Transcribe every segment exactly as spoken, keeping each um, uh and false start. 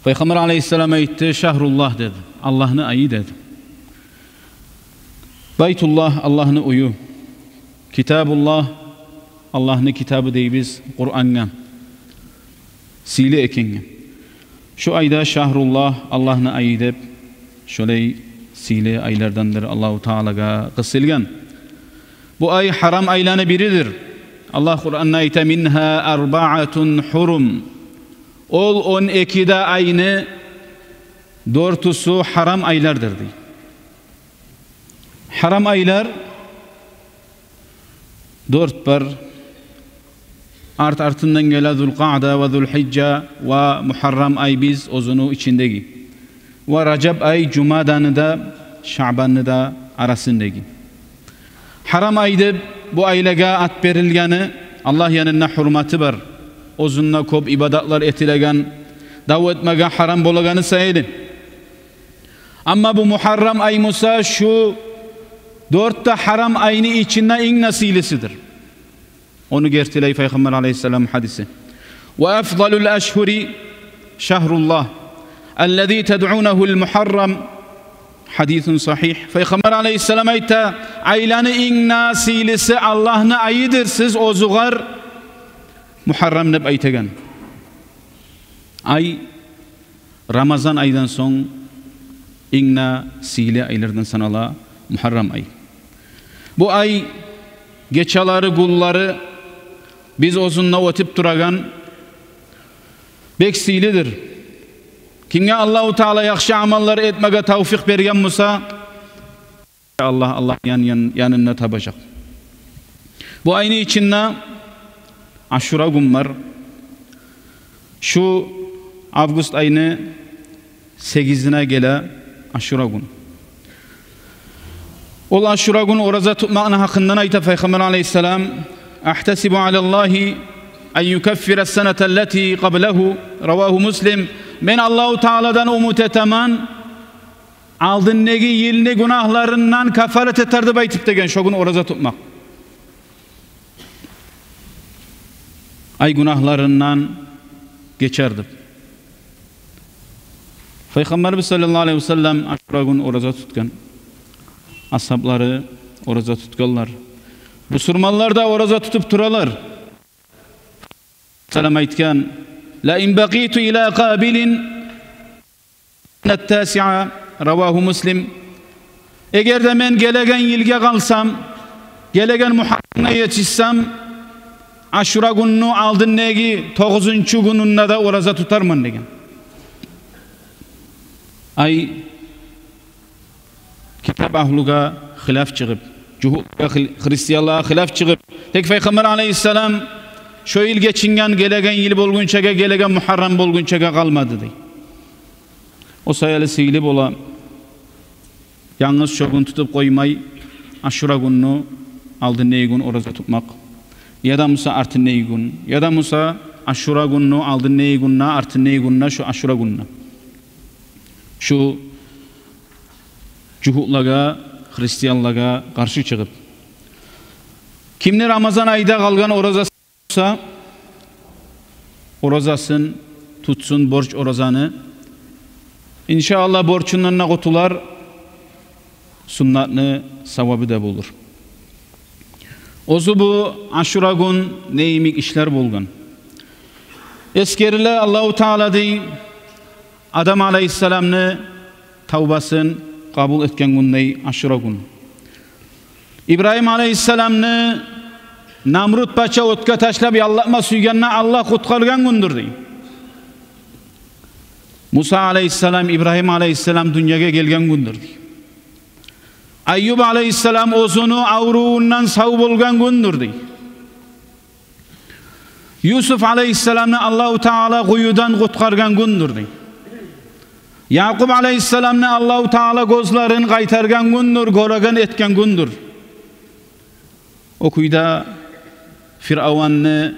Пайхаммар алайгьиссалам айтды: «Шагьруллагь», — деди. «Аллагьны айы», — деди. «Байтуллагь», Аллагьны уью. «Китабуллагь», Аллагьны китабы дейбиз Къурангъа, сыйлы экенге. Шу айда «Шагьруллагь», Аллагьны айы деп, шолай сыйлы айлардандыр, Аллагьу Таалагъа къысылгъан. Бу ай гьарам айланы биридир. Аллагь Къуранда айта: «Мингьа арбаатун гьурум». Ол он эки де айны дёртюсю гьарам айлардыр, дей. Гьарам айлар дёрт бар. Арт-артындан геле Зулкъаъда ва Зулгьижжа ва Мугьаррам ай биз оьзюню ичиндеги. Ва Ражаб ай, Жумаданы да, Шаъбанны да арасындагъы. Гьарам ай деп бу айлагъа ат берилгени, Аллагь янында гьюрматы бар, оьзюнде кёп ибадатлар этилеген, дав этмеге гьарам болагъаны саялы. Амма бу Мугьаррам ай буса шу дёрт де гьарам айны ичинде инг де сыйлысыдыр. Ону гертилей Пайхаммар алайгьиссалам гьадиси. «Ва афдалул ашгьури шагьруллагь, аллази тадъунагьул Мугьаррам». Гьадисун сагьигь. Пайхаммар алайгьиссалам айта: «Айланы инг де сыйлысы Аллагьны айыдыр, сиз оьзюгер Мугьаррам деп айтагъан ай». Рамазан айдан сонг инг де сыйлы айлардан санала Мугьаррам ай. Бу ай гечелери, гюнлери биз оьзюнде оьтюп турагъан бек сыйлыдыр. Кимге Аллагьу Таала яхшы амаллар этмеге тавфикъ берген буса, Аллагь, Аллагь ян-, ян-, янында табажакъ. Бу айны ичинде Ашура гюн бар. Шу август айны сегизине геле Ашура гюн. Ол Ашура гюн ораза тутмакъны гьакъындан айта Пайхаммар алайгьиссалам: «Агьтасибу алаллагьи ан юкаффира ссаната ллати къаблагьу». Равагьу Муслим. «Мен Аллагьу Тааладан умут этемен, алдындагъы йылны гюнагьларындан каффарат этер», — деп айтып деген, шо гюн ораза тутмакъ. Ай гюнагьларындан гечер деп. Пайхаммарыбыз саллаллагьу алайгьи ва саллам Ашура гюн ораза тутгъан. Асгьаблары ораза тутгъанлар. Бусурманлар да ораза тутуп туралар. Салам айтгъан: «Ла ин бакъиту ила къабилин». Ат-тасиа, равагьу Муслим. «Эгер де мен гелеген йылгъа къалсам, гелеген Мугьаррамгъа етишсем, Ашура гюнню алдындагъы тогъузунчу гюнюнде де ораза тутарман», — деген. Ай, китап агьлюге хилаф чыгъып, жугьутлагъа, хил-, христианлагъа хилаф чыгъып, тек Пайхаммар алайгьиссалам шо йыл гечинген, гелеген йыл болгъунчагъа, гелеген Мугьаррам болгъунчагъа къалмады, дей. О саялы сыйлы бола янгыз шо гюн тутуп къоймай, Ашура гюнню алдындагъы гюн ораза тутмакъ. Яда буса артындагъы гюн. Яда буса Ашура гюнню алдындагъы гюнде, артындагъы гюнде, шо Ашура гюнде. Шо жугьутлагъа, христианлагъа къаршы чыгъып. Кимни Рамазан айда къалгъан оразасы болса, оразасын тутсун, борч оразаны. Иншааллагь, борчундан да къутулар, суннатны савабы да болур. Оьзю бу Ашура гюн не йимик ишлер болгъан? Эсгериле, Аллагьу Таала, дей, Адам алайгьиссаламны тавбасын къабул этген гюн, дей, Ашура гюн. Ибрагьим алайгьиссаламны Намрут пача отгъа ташлап яллатма сюйгенде Аллагь къутгъаргъан гюндюр, дей. Муса алайгьиссалам, Ибрагьим алайгьиссалам дюньягъа гелген гюндюр, дей. Айюб алайгьиссалам оьзюню аврувундан сав болгъан гюндюр, дей. Юсуф алайгьиссаламны Аллагьу Таала къуюдан къутгъаргъан гюндюр, дей. Якъуб алайгьиссаламны Аллагьу Таала гёзлерин къайтаргъан гюндюр, гёреген этген гюндюр. О кюйде Фиръаванны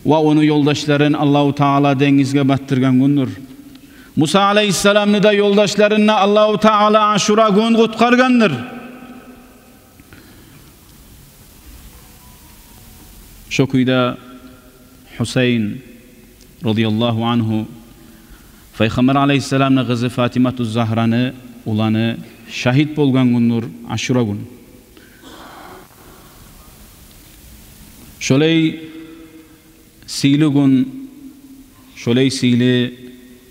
ва ону ёлдашларын Аллагьу Таала денгизге батдыргъан гюндюр. Муса алайгьиссаламны да, ёлдашларын да Аллагьу Таала Ашура гюн къутгъаргъандыр. Шо кюйде Гьусейн, радияллагьу ангьу, Пайхаммар алайгьиссаламны къызы Фатимату Загьраны уланы шагьит болгъан гюндюр Ашура гюн. Шолай сыйлы гюн, шолай сыйлы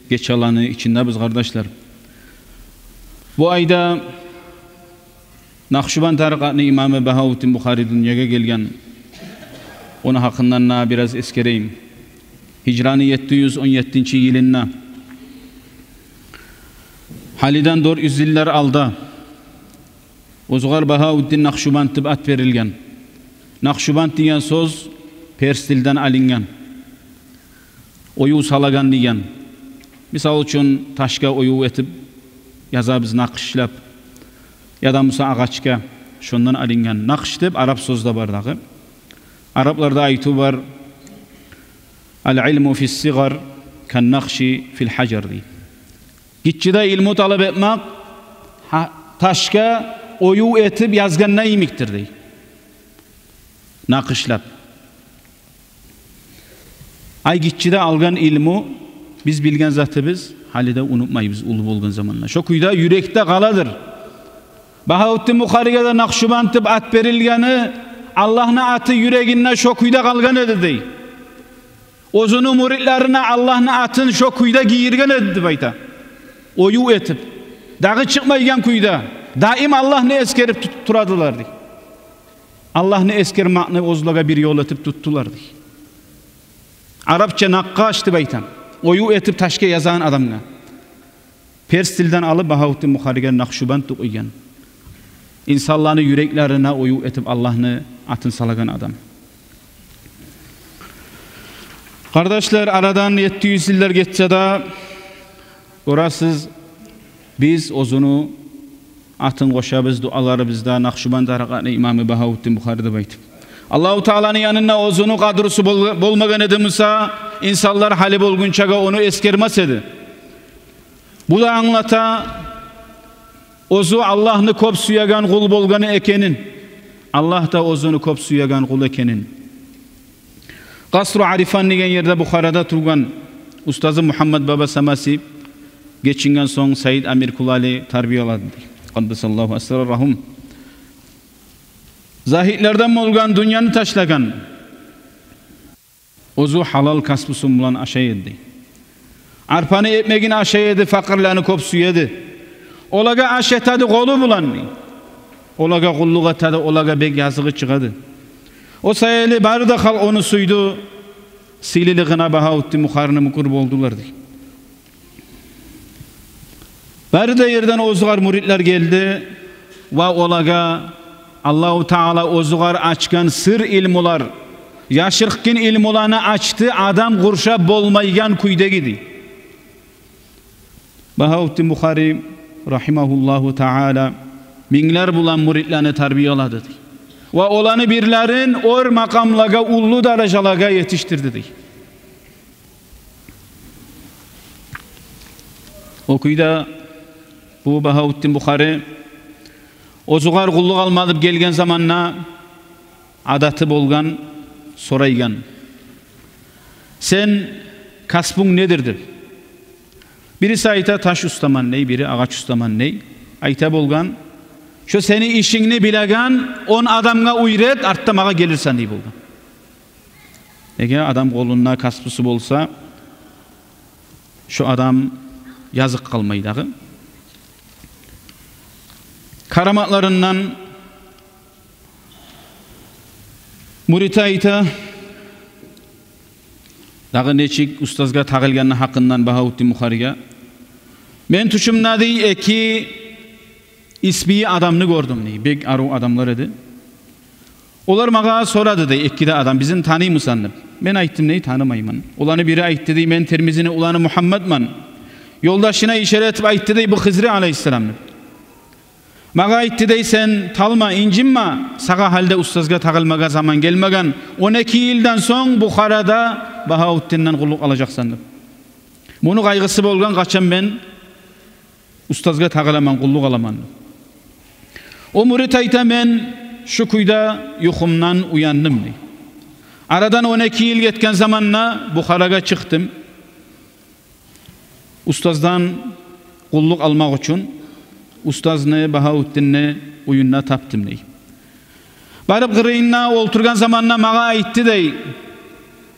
гечелени ичинде биз, къардашлар. Бу айда Накъшубанд тарикъатны имамы Багьавутдин Бухари дюньягъа гелген. Ону гьакъындан да бираз эсгерейим. Гьижраны етти юз он еттинчи йылында. Гьалиден дёрт юз йыллар алда. Оьзюгер Багьавутдин Накъшубанд деп ат берилген. Накъшубанд деген сёз перс тилден алынгъан. Оюв салагъан деген. Мисал учун, ташгъа оюв этип язабыз накъышлап, яда буса агъачгъа, шондан алынгъан. Накъш деп арап сёз де бар дагъы. Арапларда айтыв бар: «Ал-илму фис-сигъар кан-накъши фил-гьажар», — дей. Гиччиде илму талап этмек, гьа, ташгъа оюв этип язгъанда йимикдир, дей. Накъышлап. Ай гиччиде алгъан илму, биз билген затыбыз, гьали де унутмайбыз уллу болгъан заманда. Шо кюйде юрекде къаладыр. Багьавутдин Бухариге де Накъшубанд деп ат берилгени, Аллагьны аты юрегинде шо кюйде къалгъан эди, дей. Оьзюню муридлерине Аллагьны атын шо кюйде гийирген эди деп айта. Оюв этип, дагъы чыкъмайгъан кюйде, даим Аллагьны эсгерип тут-, турадылар, дей. Аллагьны эсгермекни оьзлеге бир ёл этип тутдулар, дей. Арапча накъаш деп айта оюв этип ташгъа язагъан адамгъа. Перс тилден алып, Багьавутдин Бухариге Накъшубанд деп къойгъан. Инсанланы юреклерине оюв этип Аллагьны атын салагъан адам. Къардашлар, арадан етти юз йыллар гетсе де, гёресиз, биз оьзюню атын къошабыз дуаларыбызда, Накъшубанд тарикъатны имамы Багьавутдин Бухари деп айтып. Аллагьу Тааланы янында оьзюню къадрусу бол-, болмагъан эди буса, инсанлар гьали болгъунчагъа ону эсгермес эди. Бу да англата оьзю Аллагьны кёп сюеген къул болгъаны экенин, Аллагь да оьзюню кёп сюеген къул экенин. Къасру Арифан деген ерде Бухарада тургъан устазы Мугьаммад Баба Самаси гечинген сонг Саид Амир Кулали тарбиялады, дей. Къаддасаллагьу асрарагьум. Загьитлерден болгъан, дюньяны ташлагъан. Оьзю гьалал касбусун булан ашай эди, дей. Арпаны экмегин ашай эди, факъырланы кёп сюе эди. Олагъа аш эте эди къолу булан, дей. Олагъа къуллукъ эте эди, олагъа бек языгъы чыгъа эди. О саялы бары да халкъ ону сюйдю, сыйлылыгъына Багьавутдин Бухарини мюкюр болдулар, дей. Бары да ерден оьзюгер муридлер гелди ва олагъа Аллагьу Таала оьзюгер ачгъан сыр илмулар, яшыртгъын илмуланы ачды, адам къуршап болмайгъан кюйдеги, дей. Багьавутдин Бухари, рагьимагьуллагьу таала, минглер булан муридлени тарбиялады, дей. Ва оланы бирлерин оьр макъамлагъа, уллу даражалагъа етишдирди, дей. О кюйде бу Багьавутдин Бухари оьзюгер къуллукъ алма деп гелген заманда адаты болгъан, сорайгъан: «Сен касбунг недир?» — деп. Бириси айта: «Таш устаман», — дей, бири: «Агъач устаман», — дей. Айта болгъан: «Шо сени ишингни билеген он адамгъа уьйрет, артда магъа гелирсен», — дей болгъан. Эгер адам къолунда касбусу болса, шо адам языкъ къалмай дагъы. Караматларындан мурит айта, дагъы нечик устазгъа тагъылгъаны гьакъындан Багьавутдин Бухариге: «Мен тюшюмде, — дей, — эки исбайы адамны гёрдюм», — дей. Бек арив адамлар эди. «Олар магъа сорады, — дей, — эки де адам: „Бизин таныймысан?“ — деп. Мен айтдым, — дей, — „Танымайман“. Оланы бири айтды, — дей, — „Мен Тирмизини уланы Мугьаммадман. Ёлдашына ишара этип айтды, — дей, — „Бу Хизри алайгьиссалам“, — деп. Магъа айтды, — дей, — „Сен талма, инжинме, сагъа гьали де устазгъа тагъылмагъа заман гелмеген. Он эки йылдан сонг Бухарада Багьавутдинден къуллукъ алажакъсан“, — деп. Муну къайгъысы болгъан, къачан мен устазгъа тагъыламан, къуллукъ аламан. О мурит айта: «Мен шу кюйде юхумдан уяндым», — дей. Арадан он эки йыл гетген заманда Бухарагъа чыкъдым. Устаздан къуллукъ алмакъ учун устазны, Багьавутдинни уьюнде тапдым, дей. Барып къырыйында олтургъан заманда магъа айтды, дей,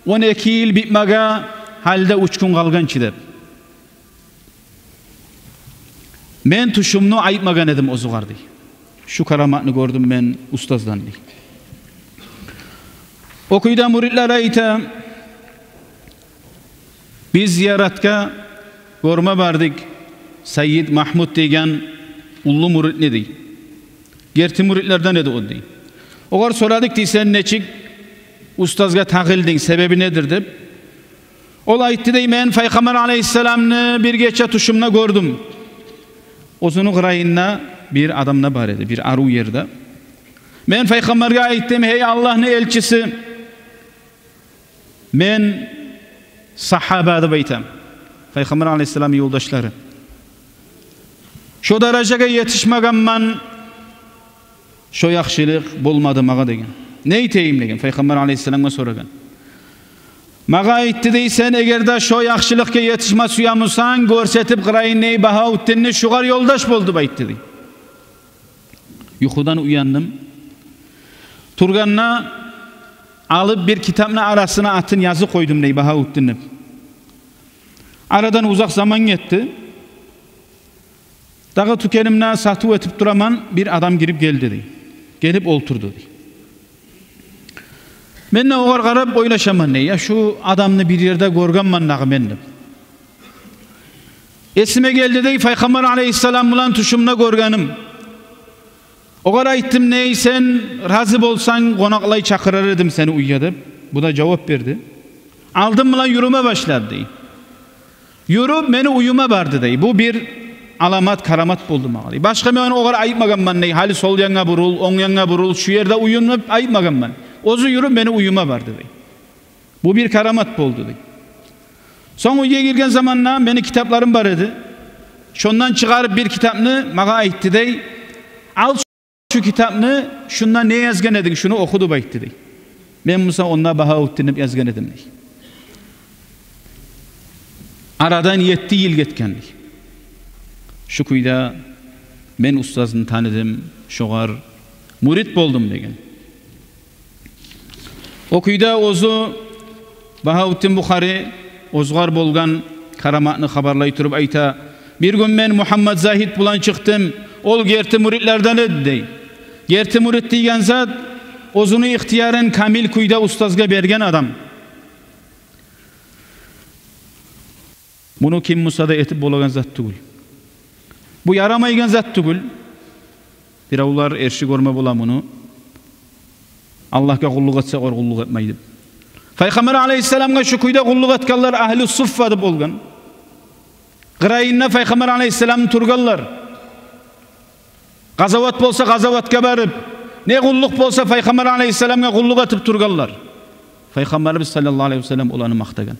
он эки йыл битмеге гьали де уьч гюн къалгъан чы деп. Мен тюшюмню айтмагъан эдим оьзюгъар, дей. Шу караматны гёрдюм мен устаздан, дей. О кюйде мюритлер айта, биз зияратгъа гёрме бардыкъ Сайид Магьмуд деген уллу мюритни, дей. Герти мюритлерден эди о, дей. Огъар сорадыкъ, дей, сен нечик устазгъа тагъылдынг, себеби недир деп. Ол айтды, дей, мен Пайхаммар алайгьиссаламны бир гече тюшюмде гёрдюм. Оьзюню къырыйында бир адам да бар эди, бир арив ерде. Мен Пайхаммаргъа айтдым: «Гьей Аллагьны элчиси, мен сагьаба, — деп айтам, — Пайхаммар алайгьиссаламны ёлдашлары. Шо даражагъа етишмегенмен, шо яхшылыкъ болмады магъа», — деген. «Не этейим?» — деген, Пайхаммар алайгьиссаламгъа сорагъан. Магъа айтды, дей, сен эгер де шо яхшылыкъгъа етишме сюе бусанг, гёрсетип къырыйынг, дей, Багьавутдинни, шогъар ёлдаш бол деп айтды, дей. Юхудан уяндым. Тургъанда алып бир китапны арасына атын язып къойдум, дей, Багьавутдин деп. Арадан узакъ заман гетди. Дагъы тюкеним де сатыв этип тураман, бир адам гирип гелди, дей. Гелип олтурду, дей. Мен де огъар къарап ойлашаман, дей, я шу адамны бир ерде гёргенмен дагъы мен деп. Эсиме гелди, дей, Пайхаммар алайгьиссалам булан тюшюмде гёргеним. Огъар айтдым, дей, сен рази болсанг, къонакълай чакъырар эдим сени уьйге деп. Бу да жавап берди. Алдым булан юрюме башлады, дей. Юрюп мени уьюме барды, дей. Бу бир аламат, карамат болду магъа, дей. Башгъа мен огъар айтмагъанман, дей, гьали сол янгъа бурул, онг янгъа бурул, шу ерде уюн деп айтмагъанман. Оьзю юрюп мени уьюме барды, дей. Бу бир карамат болду, дей. Сонг уьйге гирген заманда мени китапларым бар эди. Шондан чыгъарып бир китапны магъа айтды, дей. Ал шу китапны, шунда не язгъан эдинг, шуну оху деп айтды, дей. Мен буса онда Багьавутдин деп язгъан эдим, дей. Арадан етти йыл гетген, дей. Шу кюйде мен устазны таныдым, шогъар мюрит болдум деген. О кюйде оьзю Багьавутдин Бухари оьзюгъар болгъан караматны хабарлай туруп айта: «Бир гюн мен Мугьаммад Загьид булан чыкъдым. Ол герти мюритлерден эди», — дей. Герти мюрит деген зат — оьзюню ихтиярын камил кюйде устазгъа берген адам. Муну ким буса да этип болагъан зат тюгюл. Бу ярамайгъан зат тюгюл. Биревлер эрши гёрме бола муну. Аллагьгъа къуллукъ этсе, огъар къуллукъ этмей деп. Пайхаммар алайгьиссаламгъа шу кюйде къуллукъ этгенлер агьлу суффа деп болгъан. Къырыйында Пайхаммар алайгьиссалам тургъанлар. Къазават болса, къазаватгъа барып, не къуллукъ болса, Пайхаммар алайгьиссаламгъа къуллукъ этип тургъанлар. Пайхаммарыбыз саллаллагьу алайгьи васаллам оланы макътагъан.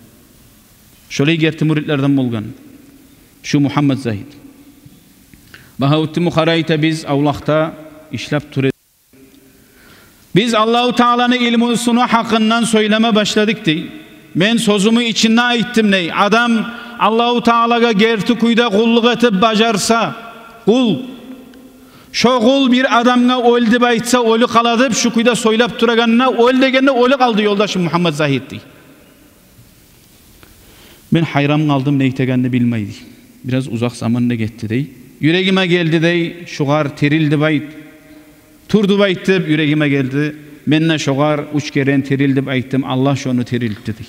Шолай герти мюритлерден болгъан шу Мугьаммад Загьид. Багьавутдин Бухари айта: «Биз авлакъда ишлеп тура эдик. Биз Аллагьу Тааланы илмусуну гьакъындан сёйлеме башладыкъ», — дей. «Мен сёзюмню ичинде айтдым, — дей, — адам Аллагьу Таалагъа герти кюйде къуллукъ этип бажарса, къул, шо къул бир адамгъа оьл деп айтса, оьлюп къала», — деп шу кюйде сёйлеп турагъанда, оьл дегенде оьлюп къалды ёлдашым Мугьаммад Загьид, — дей. Мен гьайран къалдым, не этегенни билмей, дей. Бираз узакъ заман да гетди, дей. Юрегиме гелди, дей, шогъар тирил деп айт, тур деп айт деп юрегиме гелди. Мен де шогъар уьч керен тирил деп айтдым, Аллагь шону тирилтди, дей.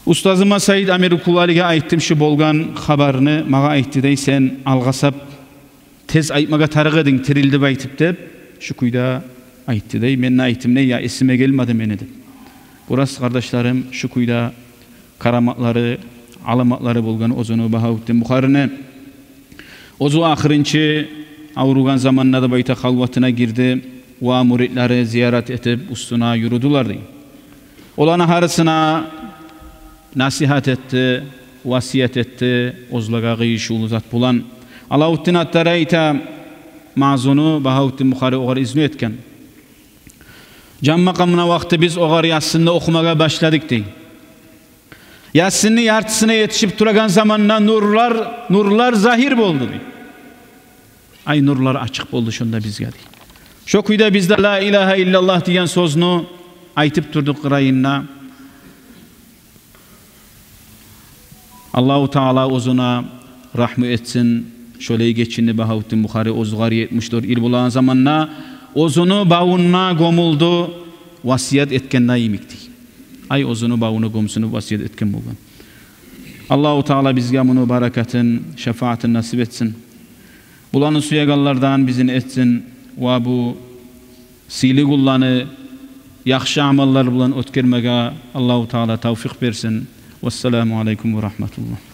Устазыма Саид Амир Кулалиге айтдым шу болгъан хабарны, магъа айтды, дей: «Сен алгъасап, тез айтмагъа тарыкъ эдинг, тирил деп айтып», — деп, шу кюйде айтды, дей. Мен де айтдым, дей: «Я, эсиме гелмеди мени», — деп. Бу рас, къардашларым, шу кюйде караматлары, аламатлары болгъан оьзюню Багьавутдин Бухарини. Оьзю ахырынчы авругъан заманда деп айта, халватына гирди ва мюритлери зиярат этип, уьстюне юрюдюлер, дей. Оланы гьарисине насигьат этди, васият этди, оьзлеге къыйышывлу зат булан. Алавутдин Аттари айта, Мазуну, Багьавутдин Бухари огъар изну этген. Жан макъамына вакъти биз огъар Ясинни охумагъа башладыкъ, дей. Ясинни яртысына етишип турагъан заманда нурлар, нурлар загьир болду, дей. Ай, нурлар ачыкъ болду шонда бизге, дей. Шо кюйде биз де «Ла илагьа иллаллагь» деген сёзню айтып турдукъ къырыйында. Аллагьу Таала оьзюне рагьму этсин. Шолай гечинди Багьавутдин Бухари оьзюгер етмиш дёрт йыл болагъан заманда оьзюню бавуна гёмюлдю, васият этгенде йимик, дей. Ай, оьзюню бавуна гёмсюнюп васият этген болгъан. Аллагьу Таала бизге муну баракатын, шафаатын насип этсин. Буланы сюегенлерден бизин этсин ва бу сыйлы гюнлени яхшы амаллар булан оьтгермеге Аллагьу Таала тавфикъ берсин. Вассаламу алейкум ва рагьматуллагь.